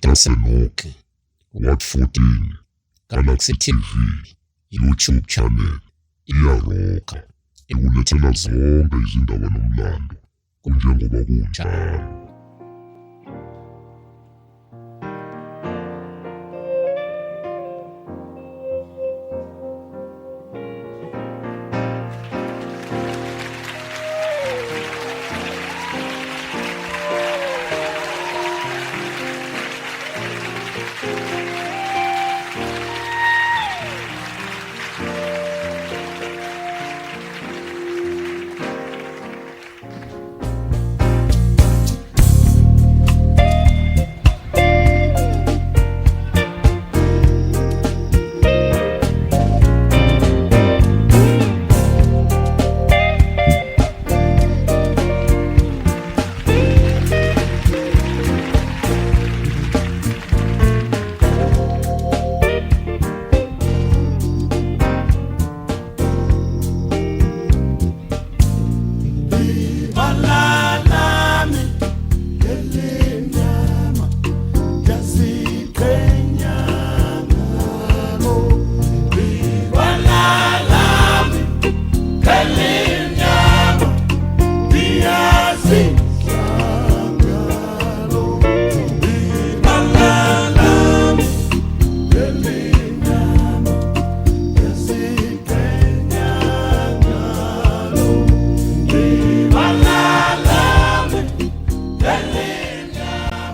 IDasenoke, Ward 14, Galaxy TV, YouTube channel, iyaroka, ikulethela zonke izindaba nomlando kunjengoba kunjalo.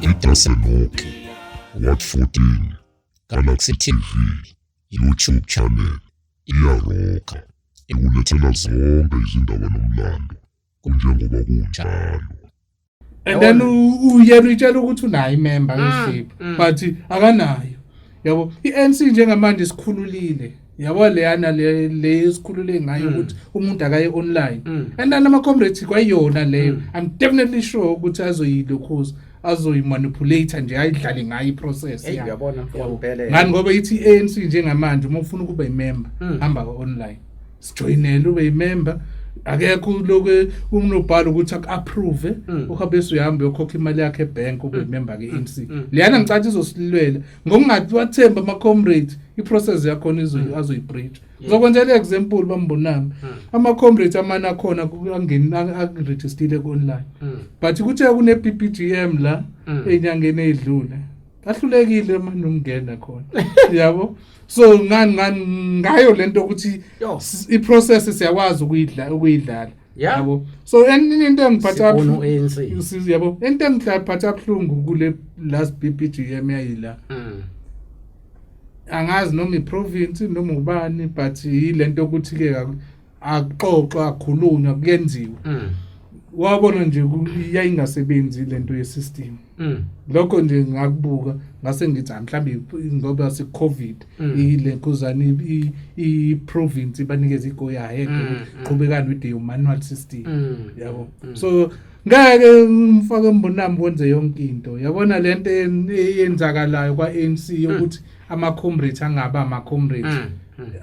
IDasenoke, Ward 14, Galaxy TV, YouTube channel, iyaroka, ikulethela zonke izindaba nomlando kunjengoba kunjalo. And then uyena uyitshela ukuthi unayo imembership, but akanayo, yabo. I-ANC njengamanje isikhululile, yabo, leyana le esikhulule ngayo ukuthi umuntu akaye online and then ama-comrades kwayona leyo, I'm definitely sure ukuthi azoyilokhuza, azoyimanipulate nje, ayidlale ngayo i-process. Hey, uyabona, Yabo. impela. Ngani? Ngoba ithi i-ANC njengamanje, uma ufuna ukuba imember, hamba online, sijoyinele, ube imember. Akekho lokho unobhala ukuthi aku-approve, uhambe bese uyahamba uyokhokha imali yakhe ebank, ube imember ke-ANC. Leyana ngicathi izosilwela ngokungathi wathemba ama-comrades, i-process yakhona azoyi-breach. Ngizokwenzela i-example, bambonami, ama-comrades amane akhona angeni akurejistile ku-online, but kuthe kune-BPGM la ey'nyangeni ey'dlule, ahlulekile manje ukungena khona, yabo. So ngani ngayo lento ukuthi i-process siyakwazi ukuyidlala, yabo. So enye into engiphatha Sibona u-ANC. Yabo, into engiphatha kabuhlungu kule last BPGM yayila, angazi noma iprovince noma ubani, but yilento ukuthi ke akuxoxwa, akukhulunywa, kuyenziwa. Wabona nje yayingasebenzi lento yesystem. Lokho nje ngakubuka ngase ngithi, ah, mhlawumbe ngoba si-COVID, ile nkuzane i-province ibanikeza i-go ahead, qhubekani with the manual system, yabo. So ngeke umfake uMbonambi wenze yonke into, yabona. Lento eyenzakalayo kwa-ANC yokuthi ama-comrades angaba ama-comrades,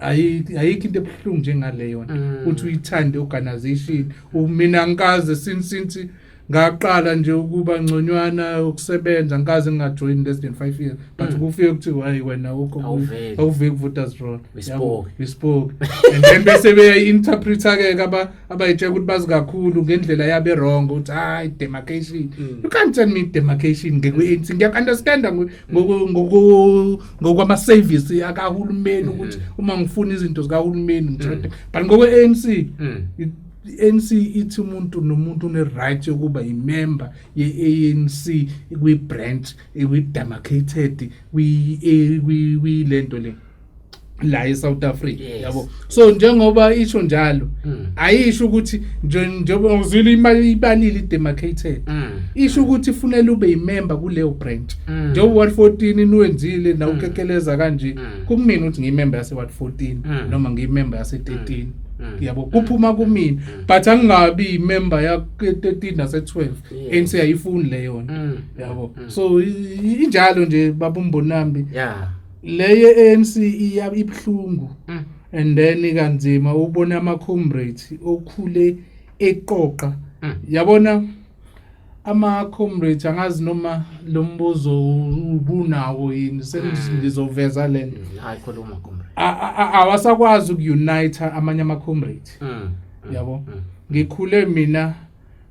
ayikho into ebuhlungu njengaleyo nto, uthi uyithande organization. Mina ngikaze since ngaqala nje ukuba ngconywana ukusebenza, ngikaze ngingajoin less than 5 years, but kufike kuthiwa, hayi wena ukho Awuveli. Awuveli ku-voters roll. Wispoke. Wispoke. And then bese beyayi-interpreta ke abayitshela ukuthi bazi kakhulu ngendlela yabe wrong, ukuthi hayi, demarcation, you can't tell me demarcation ngekwe-ANC. Ngiyaku-understanda ngokwama-service akahulumeni, ukuthi uma ngifuna izinto zikahulumeni ngithola, but ngokwe-ANC, i-ANC ithi umuntu nomuntu une-right yokuba imember ye-ANC kwi-branch kwi-demarcated kwilento le la eSouth Africa, yabo. So njengoba isho njalo, ayisho ukuthi njengoba uzwile imali ibalile i-demarcated, isho ukuthi kufanele ube imember kuleyo branch. Njengoba ward 14 niwenzile na ukekeleza kanje, kumina ukuthi ngiyimember yase ward 14 noma ngiyimember yase 13, yabo, kuphuma kumina, but angingabi imember ya 13 nase 12. ANC ayifuni leyo nto, yabo. So injalo nje, baba uMbonambi, leye ANC iya ibhlungu, and then kanzima ubona ama comrades okhule eqoqa, yabona. Ama-comrades, angazi noma lo mbuzo ubunawo yini, sengizoveza lento. Hayi, khuluma, comrade. Awasakwazi uku-unite amanye ama-comrades, yabo. Ngikhule mina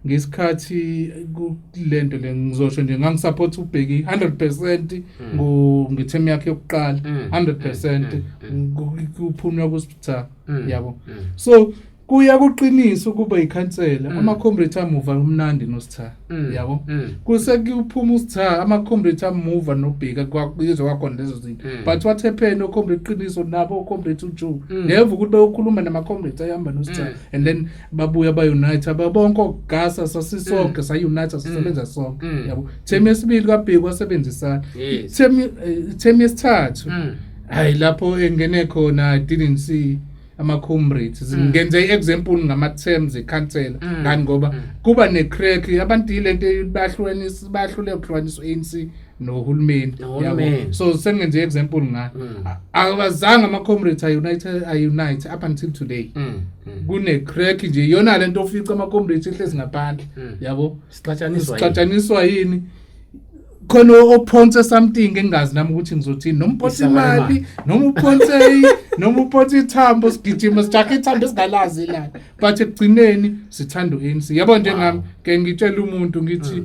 ngesikhathi kulento le, ngizosho nje, ngangi-support uBheki 100% nge-term yakhe yokuqala, 100%, kuphunywa kusitha, yabo. So kuya kuqinisa ukuba ikhansela, ama-comrades amuva umnandi nositha, yabo. Kusekuphuma usitha, ama-comrades amuva noBheka, kwizwe kwakhona lezo zinto. But what happened, o-comrade Qiniso nabo o-comrade uJoe, never ukuthi beyokhuluma nama-comrades ayihamba nositha, and then babuya ba-unite babonke ogasa, sasisonke, sa-unite, sisebenza sonke, yabo. Term yesibili kaBheki wasebenzisana. Term yesithathu, hayi, lapho engene khona, I didn't see ama-comrades. Ngenze i-example ngama-terms ekhansela, ngani ngoba kuba ne-crack, abantu yilento bahlukanisa, bahluleka ukuhlukanisa u-ANC nohulumeni, Nohulumeni. yabo. So sengenze i-example ngayo. Awazange ama-comrades a-unite, a-unite up until today. Kune-crack nje, iyona lento ofica ama-comrades ehlezi ngaphandle, yabo. Sixatshaniswa yini? Sixatshaniswa yini? Khona ophonse something engazi nami ukuthi ngizothini, noma uphonse Isaka. imali, noma uphonse ithambo, sigijima sijahe ithambo esingalazi la, but ekugcineni sithanda u-ANC, yabo. Njengami ke, ngitshela umuntu ngithi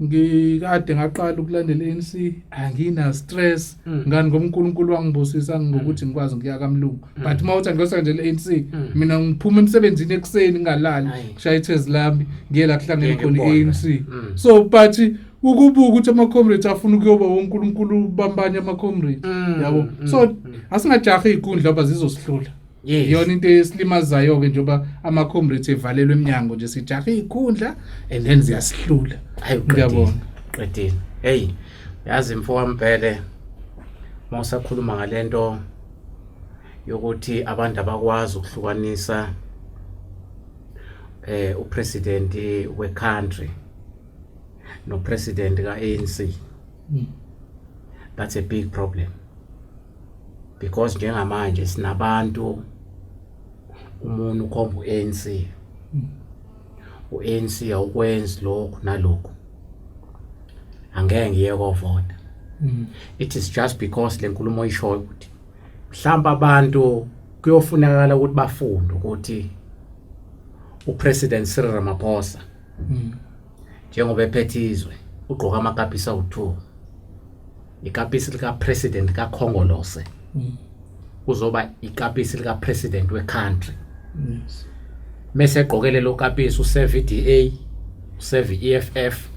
ngikade ngaqala ukulandela i-ANC, angina stress. Ngani? Ngoba uNkulunkulu wangibusisa ngokuthi ngikwazi ngiya kamlungu, but uma uthi angilose nje le-ANC, mina ngiphuma emsebenzini ekuseni ngingalali, ngishaya ithezi lami, ngiye la kuhlangene Ngeke khona ngibone. i-ANC. So but ukubuka ukuthi ama-comrades afuna ukuyoba wonkulunkulu bambanye ama-comrades, yabo. So asingajahi iy'kundla ngoba zizosihlula. Iyona into esilimazayo-ke, njengoba ama-comrades evalelwe eminyango nje, sijahe iy'khundla and then ziyasihlula. Hayi, uqedile. Ngiyabonga. Qedile. Hey, yazi mfo wambhele, mawusakhuluma ngalento yokuthi abantu abakwazi ukuhlukanisa u-president we-country no president ka-ANC, that's a big problem, because njengamanje sinabantu, umuntu ukhomba u-ANC, u-ANC awukwenzi lokhu nalokhu, angeke ngiye kovota. It is just because le nkulumo oyishoyo ukuthi mhlawumbe abantu kuyofunakala ukuthi bafunde ukuthi u-president Cyril Ramaphosa, njengoba ephethe izwe, ugqoka amakapisi awu-2, ikapisi lika-president kaKhongolose, kuzoba ikapisi lika-president we-country. Mese egqoke lelo kapisi, u-serve i-DA, u-serve i-EFF,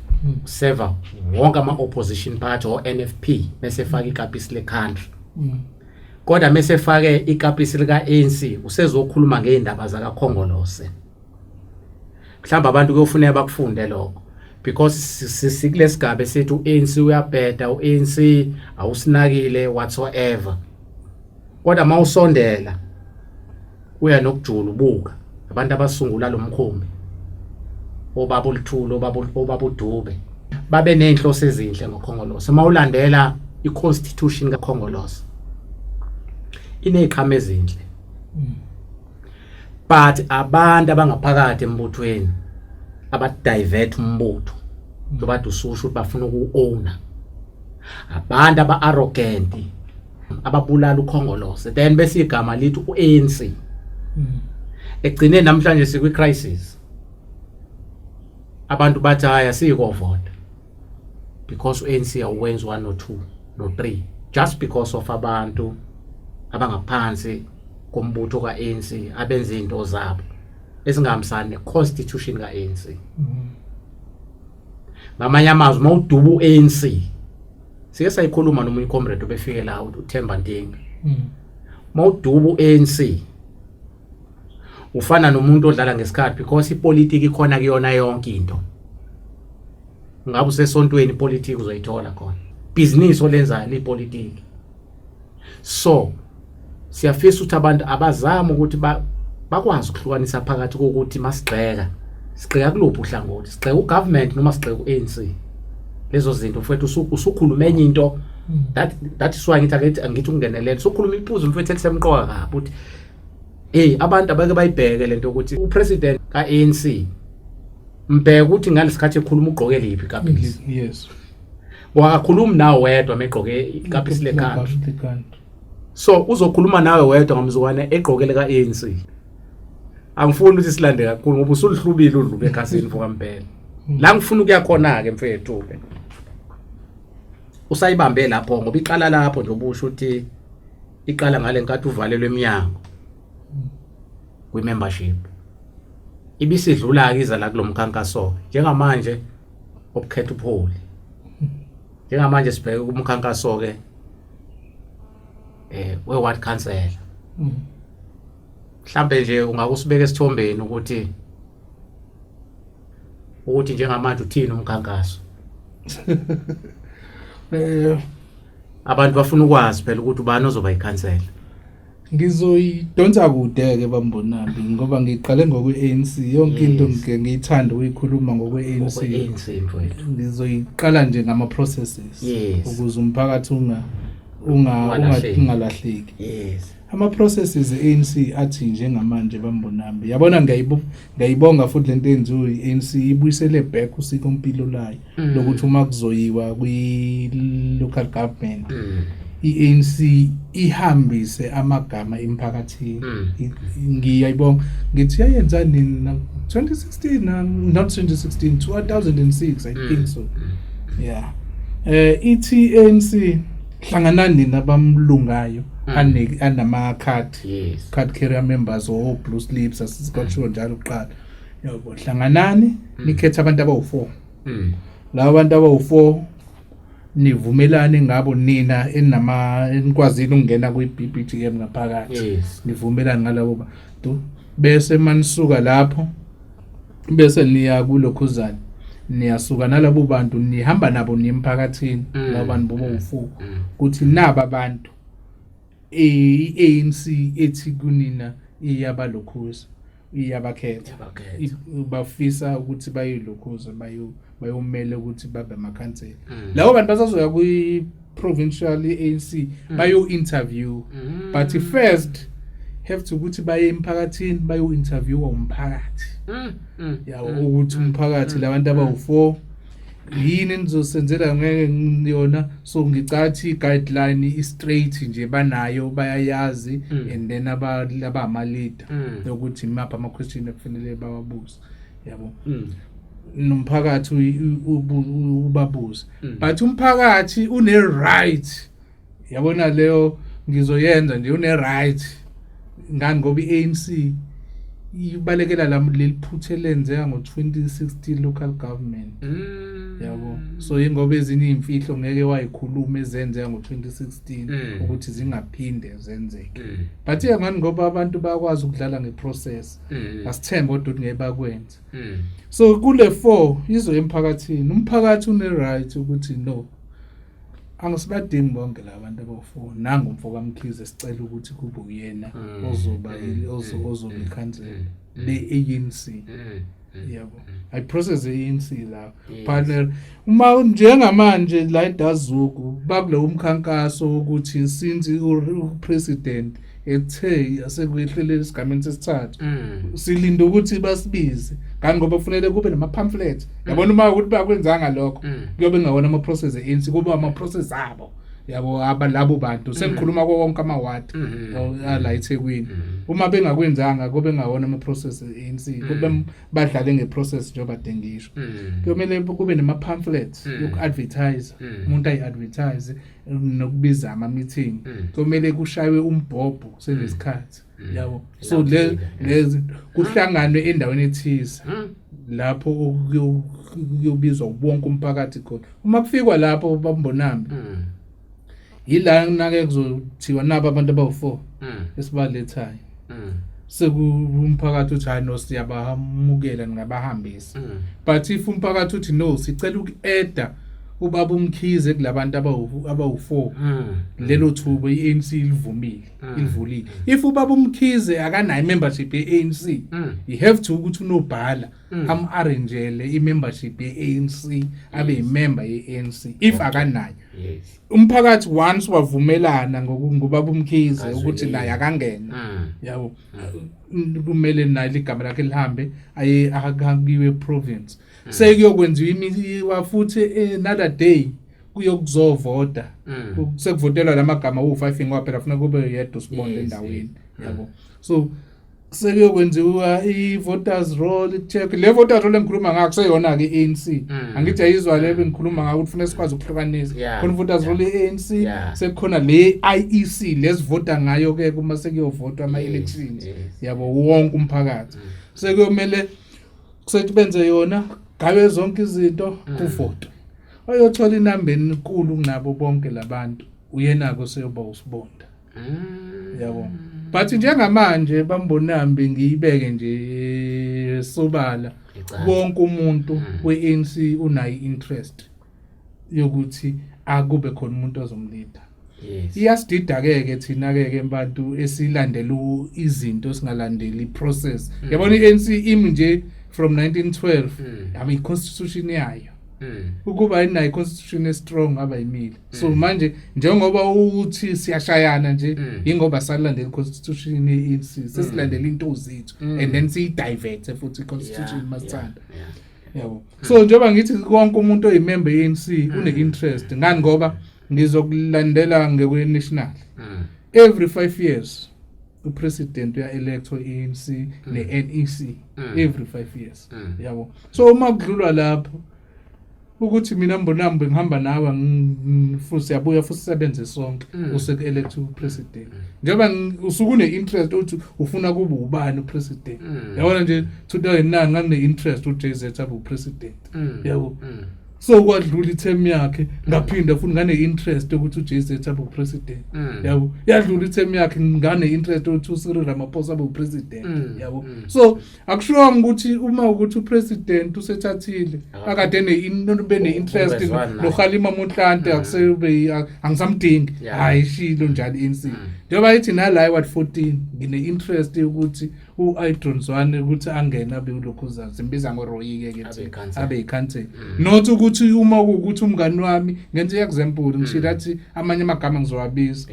u-serve wonke ama-opposition party o-NFP, mese efaka ikapisi le-country. Kodwa mese efake ikapisi lika-ANC, usezokhuluma ngey'ndaba zakaKhongolose. Mhlawumbe abantu kuyofuneka bakufunde lokho, because sikulesigaba esithi u-ANC uyabheda, u-ANC awusinakile, whatsoever. Kodwa mawusondela uya nokujula, ubuka abantu abasungula lo mkhumbi, obaba uLuthuli, obaba uDube, babe nezinhloso ezinhle ngoKhongolose. Mawulandela i-constitution kaKhongolose, ineziqhamo ezinhle, but abantu abangaphakathi embuthweni aba-divert umbutho, njengoba ususho ukuthi bafuna uku-owner, abantu aba-arrogant ababulala uKhongolose, then bese igama lithi u-ANC. Egcineni namhlanje sikwi-crisis, abantu bathi hayi, asiyikovota because u-ANC awuwenzi 1 no 2 no 3, just because of abantu abangaphansi kombutho ka-ANC abenza izinto zabo ezingahambisani ne-constitution ka-ANC. Ngamanye amazwi, mawuduba u-ANC, sike sayikhuluma nomunye comrade obefike la, uThemba Ntinga, mawuduba u-ANC ufana nomuntu odlala ngesikhathi, because ipolitiki ikhona kuyona yonke into. Ngabe usesontweni, ipolitiki uzoyithola khona, business olenzayo lipolitiki. So siyafisa ukuthi abantu abazama ukuthi bakwazi ukuhlukanisa phakathi kokuthi masigxeka, sigxeka kuluphi uhlangothi, sigxeka u-government noma sigxeka u-ANC. Lezo zinto, mfowethu, usukhuluma enye into. That is why ngithi angithi ukungenelela, usukhuluma iphuzu, mfowethu, elisemqoka kabi, ukuthi hey, abantu abake bayibheke lento ukuthi u-president ka-ANC Mbheka ukuthi ngalesikhathi ekhuluma ugqoke liphi ikapisi. Yes. Ngoba akakhulumi nawe wedwa megqoke ikapisi le country. So uzokhuluma nawe wedwa ngomzukwane egqoke lika ANC. Angifuni ukuthi silande kakhulu ngoba usulihlubile udlube ekhasini mfoka Mbhele. La ngifuna ukuya khona ke mfethu ke. Usayibambe lapho ngoba iqala lapho nje ubusho ukuthi iqala ngale nkathi uvalelwe eminyango kwi membership. Ibisidlula ke iza la kulomkhankaso njengamanje obukhetha upholi. Njengamanje sibheke kumkhankaso ke we ward councillor. Mhlambe nje ungakusibeka esithombeni ukuthi njengamanje uthini umkhankaso. Abantu bafuna ukwazi phela ukuthi ubani ozoba ikhansela. Ngizoyidonsa kude ke bambonambi ngoba ngiqale ngokwe-ANC yonke into ngike ngiyithanda ukuyikhuluma ngokwe-ANC. Ngokwe-ANC mfowethu. Ngizoyiqala nje ngama processes ukuze umphakathi ungalahleki. Yes. Ama processes e-ANC athi njengamanje bambonambi. Yabona ngiyayibonga futhi lento eyenziwe i-ANC ibuyisele back usiko impilo layo lokuthi uma kuzoyiwa kwi local government i-ANC ihambise amagama emphakathini. Ngiyayibonga ngithi yayenza nini 2016 not 2016 2006 I think so. Yeah. Ithi ANC hlanganani nina abamlungayo anama card. Yes. Card carrier members or blue slips asisikwatsho njalo kuqala. Yabo hlanganani nikhethe abantu abawu4. Laba bantu abawu4 nivumelane ngabo nina enama enikwazile ukungena kwi-BBGM ngaphakathi. Yes. Nivumelane ngalabo bantu bese manisuka lapho bese niya kulokhuzana niyasuka nalabo bantu nihamba nabo nimphakathini labo bantu bowu4 kuthi naba abantu i-ANC ethi kunina iyabalokhuza iyabakhetha bafisa ukuthi bayilokhuza bayomela ukuthi babe amakhansela. Labo bantu basazoya kwi provincial ANC bayo interview but first have to ukuthi baye emphakathini bayo interview umphakathi. Yawo ukuthi umphakathi labantu abawu4 yini nizosenzela ngeke yona. So ngicathi guideline i straight nje banayo bayayazi and then abama leader yokuthi imapha ama question ekufanele bawabuze yabo. Nomphakathi ubabuze but umphakathi une right yabona leyo ngizoyenza nje une right ngani ngoba iANC ibalekela leli phutha elenzeka ngo-2016 local government. Yabo so ingoba ezinye imfihlo ngeke wayikhuluma ezenzeka ngo-2016 ukuthi zingaphinde zenzeke. But ngani ngoba abantu bayakwazi ukudlala ngeprocess. Asithembe kodwa ukuthi ngeke bakwenze. So kule 4 izo emphakathini umphakathi une right ukuthi no angisibadingi bonke labantu abawu4 nangu umfo kaMkhize sicela ukuthi kube uyena ozoba ozoba ikhansela le ANC. Yabo I process ANC la partner uma njengamanje la eDazuku bakulo umkhankaso ukuthi since upresident ethe asekwehlele esigameni sesithathu silinda ukuthi basibize kanti ngoba kufanele kube nama pamphlets. Yabona uma ukuthi bakwenzanga lokho kuyobe ngawona ama process e-ANC kube ama process abo yabo abalabo bantu sengikhuluma konke ama ward ala eThekwini. Uma bengakwenzanga kube ngawona ama process e-ANC kube badlale ngeprocess njengoba dengisho. Kuyomele kube nema pamphlets yokuadvertise umuntu ayiadvertise nokubiza ama meeting. Kuyomele kushaywe umbhobho senesikhathi yabo. So lezi kuhlanganwe endaweni ethize lapho kuyobizwa wonke umphakathi khona. Uma kufikwa lapho bambonambi yila nake kuzothiwa naba abantu abawu4 esibalethayo. Sekumphakathi uthi hayi no siyabamukela ningabahambisa. But if umphakathi uthi no sicela uku-adda ubaba uMkhize kulabantu abawu4 lelo thuba iANC ilivumile ilivulile. If ubaba uMkhize akanayo membership yeANC you have to ukuthi unobhala am arrangele i membership yeANC abe i member yeANC if akanayo. Yes. Umphakathi once wavumelana ngobaba uMkhize ukuthi naye akangene. Yabo. Kumele naye ligama lakhe lihambe aye akakiwe province. Sekuyokwenziwa imiwa futhi another day kuyokuzovota. Sekuvotelwa lamagama u5 ngoba phela funa kube yedwa usibonde endaweni. Yabo. So sekuyokwenziwa i-voters roll check, le voters roll engikhuluma ngakho kuseyona-ke i-ANC. Angithi ayizwa le bengikhuluma ngakho ukuthi funa sikwazi ukuhlukanisa. Khona i-voters roll ye-ANC, sekukhona le IEC lesivota ngayo-ke kuma sekuyovotwa ama-elections. Yabo, wonke umphakathi sekuyomele kusethi benze yona gabe zonke izinto, kuvotwe, oyothola inamba enkulu kunabo bonke labantu uyena-ke oseyoba usibonda. Yabo, but njengamanje bambonambi ngiyibeke nje sobala, Icace. wonke umuntu we-ANC unayo interest yokuthi akube khona umuntu ozomleada. Iyasidida-ke ke thina-ke ke bantu esilandela izinto, singalandeli i-process. Yabona, i-ANC imi nje from 1912. Yabo, i-constitution yayo, ukuba inayo i-constitution e-strong abayimile. So manje njengoba uthi siyashayana nje, ingoba salandela i-constitution ye-ANC, sesilandela into zethu and then siyi-divert futhi i-constitution masithanda. Yabo, so njengoba ngithi konke umuntu oyimember ye-ANC une-interest ngani, ngoba ngizokulandela ngekwe-national, every 5 years upresident uya-electwa i-ANC ne-NEC, every 5 years. Yabo, so uma kudlulwa lapho ukuthi mina Mbonambi ngihamba nawe, futhi siyabuya futhi sisebenze sonke, useku-elect upresident, njengoba usuke une-interest uthi ufuna kube ubani upresident. Yabona nje, 2009 ngangine-interest u-JZ abe upresident. Yabo. So kwadlula iterm yakhe, ngaphinda futhi ngane-interest ukuthi u-JZ abe upresident. Yabo, yadlula iterm yakhe, ngane-interest ukuthi uCyril Ramaphosa abe upresident. Yabo. So akushongo ukuthi uma ukuthi upresident usethathile akade bene-interest Ungezwani naye. noKgalema Motlanthe, akusebe angisamdingi. Hayi, ishilo njalo i-ANC. Njengoba ithi nala iward 14 ngine-interest yokuthi u-Adron Zwane ukuthi angene abe ulokhuza, simbiza ngoRoy-ke ke Abe thina, ikhansela. abe yikhansela. Not ukuthi uma kuwukuthi umngani wami, ngenze i-example, ngishilo athi amanye amagama ngizowabiza.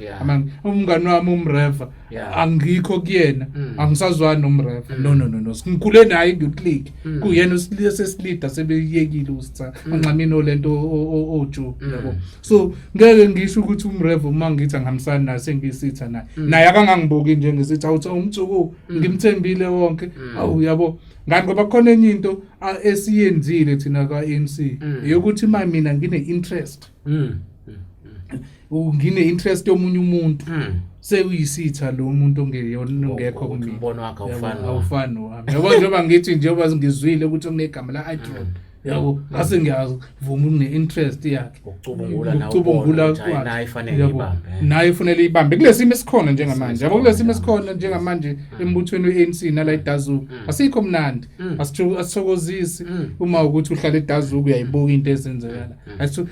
Umngani wami umreva, angikho kuyena, angisazwani nomreva. No, no, no, no, ngikhule naye ku-youth league, kuyena sesilida sebeyekile usitha onxamini olento oju. Yabo, so ngeke ngisho ukuthi umrevo uma ngithi angihambisani naye sengisitha naye, naye akangangibuki njengesithi awuthi umthuku ngimthembile wonke. Awu, yabo, ngani, ngoba khona enye into esiyenzile thina ka-ANC eyokuthi ma mina ngine-interest, ngine-interest yomunye umuntu, sekuyisitha lo muntu ongeyona, ongekho Ukuthi kumina. umbono wakhe Yabo, awufani nowami. Awufani nowami. Yabo, njengoba ngithi, njengoba ngizwile ukuthi kunegama la-Itron, yabo, ngase ngiyavuma une-interest yakhe. Ngokucubungula nawe Ngokucubungula ubona ukuthi, hhayi, kwakhe. naye ifanele Yabo, ibambe, eh. Naye ifanele ibambe kule simo esikhona njengamanje. Yabo, kule simo esikhona njengamanje embuthweni we-ANC nala eDazuku, asikho mnandi. Asithokozisi uma ukuthi uhlala eDazuku uyayibuka into ezenzekala.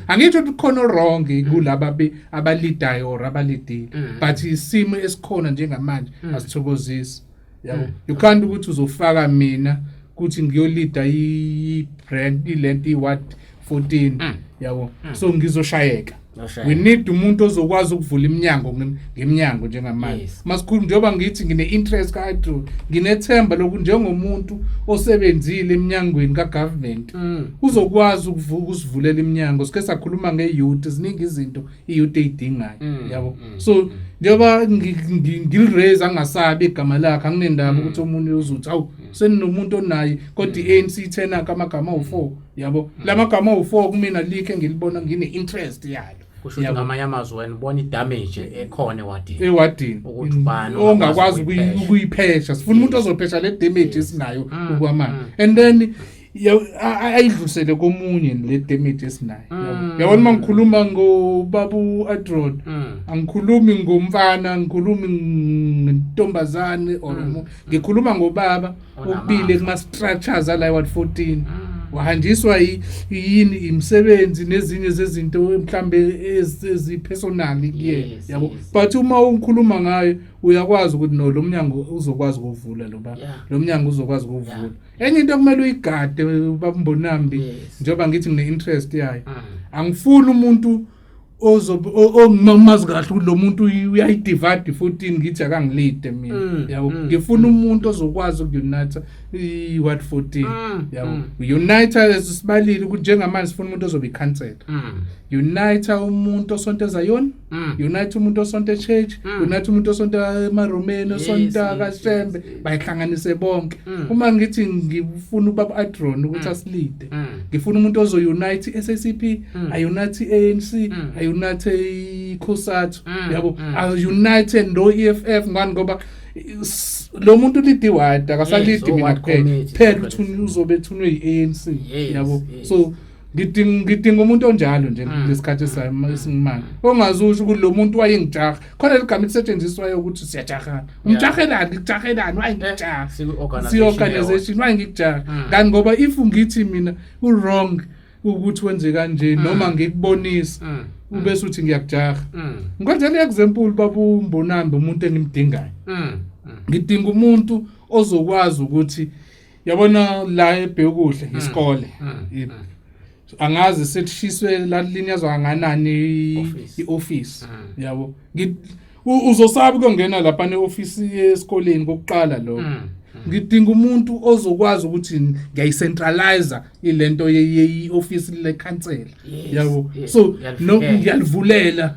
Angitsho ukuthi kukhona wrong kulaba abalidayo or abalidile, but isimo esikhona njengamanje asithokozisi. Yabo, you can't ukuthi uzofaka mina kuthi ngiyolida i-brand ilento i-ward 14. Yabo, so ngizoshayeka. Uzoshayeka. We need umuntu ozokwazi ukuvula iminyango ngeminyango njengamanje. Masikhulu, njengoba ngithi ngine-interest ka-Andrew, nginethemba loku njengomuntu osebenzile eminyangweni ka-government, uzokwazi ukuvuka usivulela iminyango. Sike sakhuluma nge-youth, ziningi izinto i-youth eyidingayo. Yabo, so njengoba ngiliraise, angasabi igama lakhe, anginendaba ukuthi omunye uzothi awu seninomuntu onaye, kodwa i-ANC ithena amagama awu-4. Yabo, la magama awu-4 kumina likhe ngilibona ngine-interest yalo. Kusho ukuthi Yabo. ngamanye amazwi wena ubona idamage ekhona ewadini. Ewadini. Ukuthi ubani ongakwazi ukuyiphesha. Ukuyiphesha. Sifuna umuntu ozophesha le damage esinayo okwamanje and then ayidlulisele komunye le damage esinayo. Yabo, yabona, uma ngikhuluma ngobaba u-Adron, angikhulumi ngomfana, ngikhulumi ngentombazane or ngikhuluma ngobaba Onamava. obile kuma-structures ala ward 14, wahanjiswa yini, imisebenzi nezinye zezinto mhlambe ezi-personal kuyena. Yabo, but uma ukhuluma ngayo uyakwazi ukuthi no, lo mnyango uzokwazi ukuvula lo baba, lo mnyango uzokwazi ukuvula. Enye into okumele uyigade, babambonambi, njengoba ngithi ngine-interest yayo, angifuni umuntu Ozobe ongimazi kahle ukuthi lo muntu uyayidivide 14, ngithi akangilide mina, yabo. Ngifuna umuntu ozokwazi ukunite i-ward 14, yabo. Unite sibalile ukuthi njengamanje sifuna umuntu ozobe ikhansela, unite umuntu osonta eZayoni, unite umuntu osonta echurch, unite umuntu osonta emaRomeni, osonta kaShembe, bayihlanganise bonke. Uma ngithi ngifuna ubaba Adron ukuthi asilide, ngifuna umuntu ozo-unite i-SACP, ayunite i-ANC, ayunite i-COSATU, yabo, ayunite no EFF. Ngani? Ngoba lo muntu lead ward, akasalidi mina o-ward kuphela. Committee, Phela uzobe ethunywe i-ANC, yabo. So ngidinga umuntu onjalo nje lesikhathi esingimanje, ongazusho ukuthi lo muntu wayengijaha. Khona ligama elisetshenziswayo ukuthi siyajahana. Umjahelani? Ngikujahelani? Wayengijaha. Siku-organization. Siyi-organization, wayengikujaha. Kanti ngoba if ngithi mina u-wrong ukuthi wenze kanje noma ngikubonisa, ubese uthi ngiyakujaha. Ngikwenzela example, babumbonambi, umuntu engimdingayo, ngidinga umuntu ozokwazi ukuthi, yabona la eBhekuhle isikole, angazi sethiswe lalinyazwa kanganani Office. I-office, yabo. Uzosaba ukungena lapha ne-office esikoleni kokuqala lokho. Ngidinga umuntu ozokwazi ukuthi ngiyayicentralize ilento ye-office lekhansela, yabo. So no, Ngiyalivikela. ngiyalivulela.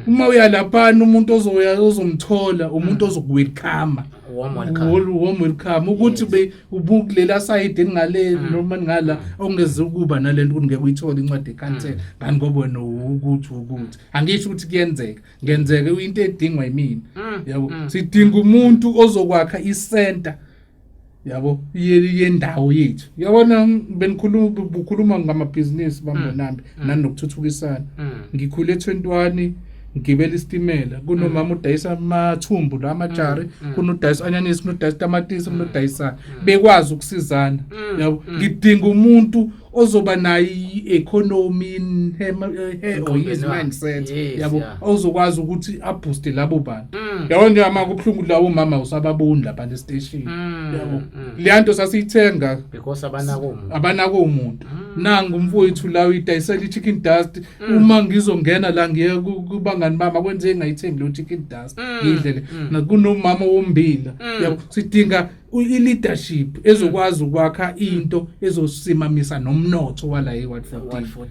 Uma uya laphana, umuntu ozoya ozomthola, umuntu ozokuwelcome. Warm welcome. Warm welcome ukuthi be ubukulela side engale noma ngala, ongeze ukuba nalento ukuthi ngeke uyithole incwadi ekhansela. Ngani? Ngoba wena ukuthi angisho ukuthi kuyenzeka, ngenzeka into edingwa yimina, yabo. Sidinga umuntu ozokwakha icenter, yabo, yendawo yethu. Yabona, benikhuluma, bukhuluma ngamabhizinisi, bambonambi, nanokuthuthukisana. Ngikhule 21, ngigibela isitimela, kunomama udayisa amathumbu la, amajari, kunodayisa anyanisi, kunodayisa tamatisi, kunodayisa, bekwazi ukusizana, yabo. Ngidinga umuntu ozoba nayo i-economy in her or his Emqondweni wakhe. mindset, yabo, ozokwazi ukuthi abooste labo bantu, yabo. Nje ama kubuhlungu lawo mama usababoni lapha estation, yabo. Leya nto sasiyithenga Because abanako umuntu. Abanako umuntu. Nangu umfowethu la uyidayisela i-chicken dust. Uma ngizongena la ngiye kubangani bami, akwenze ngayithengi lo chicken dust, ngidlele. Kunomama wombila, yabo. Sidinga i-leadership ezokwazi ukwakha into ezosimamisa nomnotho wala e-ward 14. Ward 14.